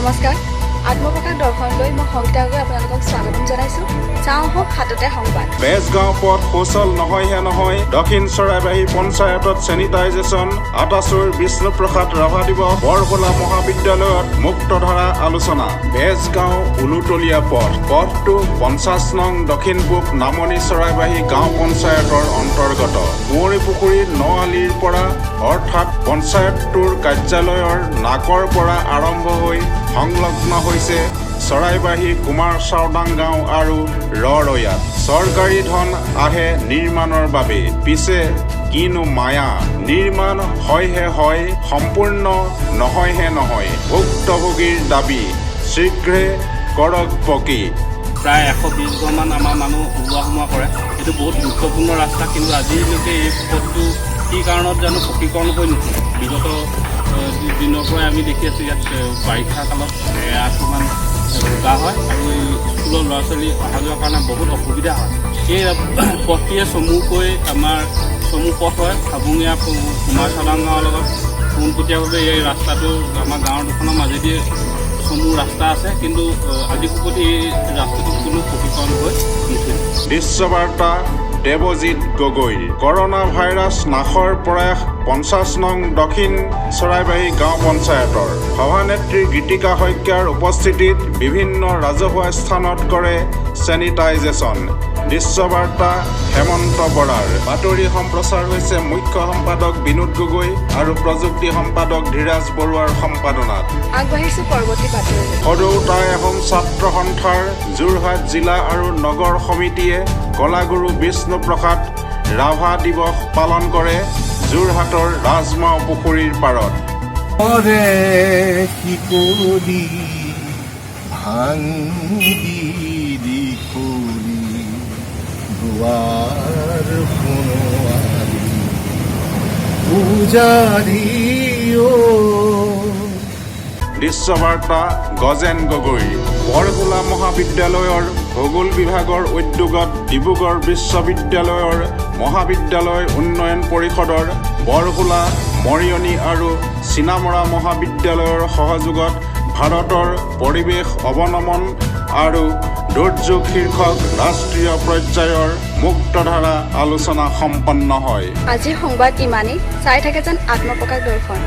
নমস্কাৰ, আত্মপ্ৰকাশ দৰ্শনলৈ মই সংগীতা গগৈ আপোনালোকক স্বাগতম জনাইছোঁ। চাওঁ আহক হাততে সংবাদ। বেজগাঁও পথ সুচল নহয়হে নহয়। দক্ষিণ চৰাইবাহী পঞ্চায়তত চেনিটাইজেশ্যন। আটাচুৰ বিষ্ণুপ্ৰসাদ ৰাভা দিৱস। বৰহোলা মহাবিদ্যালয়ত মুক্তধাৰা আলোচনা। বেজগাঁও উলুতলীয়া পথ। পথটো 50 নং দক্ষিণ পূব নামনি চৰাইবাহী গাঁও পঞ্চায়তৰ অন্তৰ্গত কুঁৱৰীপুখুৰী ন আলিৰ পৰা, অৰ্থাৎ পঞ্চায়তটোৰ কাৰ্যালয়ৰ নাকৰ পৰা আৰম্ভ হৈ সংলগ্ন হৈছে চৰাইবাহী কুমাৰ চাওদাং গাঁও আৰু ৰৰৈয়াত। চৰকাৰী ধন আহে নিৰ্মাণৰ বাবে, পিছে কিনো মায়া, নিৰ্মাণ হয়হে হয়, সম্পূৰ্ণ নহয়হে নহয়। ভুক্তভোগীৰ দাবী, শীঘ্ৰে কৰক পকী। প্ৰায় 120 ঘৰমান আমাৰ মানুহ ওলোৱা সোমোৱা কৰে। এইটো বহুত গুৰুত্বপূৰ্ণ ৰাস্তা, কিন্তু আজিলৈকে এই পথটো কি কাৰণত জানো পকীকৰণ হৈ নুঠে। বিগত দিনৰ পৰাই আমি দেখি আছোঁ, ইয়াত বাৰিষা কালত এআঁঠুমান বোকা হয় আৰু এই স্কুলৰ ল'ৰা ছোৱালী অহা যোৱাৰ কাৰণে বহুত অসুবিধা হয়। এই পথটিয়ে চমুকৈ আমাৰ চমু পথ হয়। হাবুঙীয়া কুমাৰ চাওদাং গাঁৱৰ লগত পোনপটীয়াভাৱে এই ৰাস্তাটো আমাৰ গাঁৱৰ দুখনৰ মাজেদি চমু ৰাস্তা আছে, কিন্তু আজি সুপতি এই ৰাস্তাটো কোনো পকীকৰণ হৈ নুঠিল। দৃশ্যবাৰ্তা দেৱজিৎ গগৈৰ। কৰোণা ভাইৰাছ নাশৰ প্ৰয়াস 50 নং দক্ষিণ চৰাইবাহী গাঁও পঞ্চায়তৰ সভানেত্ৰী গীতিকা শইকীয়াৰ উপস্থিতিত বিভিন্ন ৰাজহুৱা স্থানত কৰে চেনিটাইজেশ্যন। দৃশ্যবাৰ্তা হেমন্ত বৰাৰ। বাতৰি সম্প্ৰচাৰ হৈছে মুখ্য সম্পাদক বিনোদ গগৈ আৰু প্ৰযুক্তি সম্পাদক ধীৰাজ বৰুৱাৰ সম্পাদনাত। আগবাঢ়িছোঁ পৰৱৰ্তী বাতৰিলৈ। সদৌ টাই আহোম ছাত্ৰ সন্থাৰ যোৰহাট জিলা আৰু নগৰ সমিতিয়ে কলাগুৰু বিষ্ণুপ্ৰসাদ ৰাভা দিৱস পালন কৰে যোৰহাটৰ ৰাজমাও পুখুৰীৰ পাৰত। কৰে শিকলি ভাঙি দি খুলি দুৱাৰ সোণোৱালী পূজাৰী। দৃশ্যবাৰ্তা গজেন গগৈ। বৰহোলা মহাবিদ্যালয়ৰ ভূগোল বিভাগৰ উদ্যোগত ডিব্ৰুগড় বিশ্ববিদ্যালয়ৰ মহাবিদ্যালয় উন্নয়ন পৰিষদৰ বৰহোলা, মৰিয়নি আৰু চিনামৰা মহাবিদ্যালয়ৰ সহযোগত ভাৰতৰ পৰিৱেশ অৱনমন আৰু দুৰ্যোগ শীৰ্ষক ৰাষ্ট্ৰীয় পৰ্যায়ৰ মুক্তধাৰা আলোচনা সম্পন্ন হয়। আজিৰ সংবাদ ইমানেই। চাই থাকে যেন আত্মপ্ৰকাশ দৰ্শন।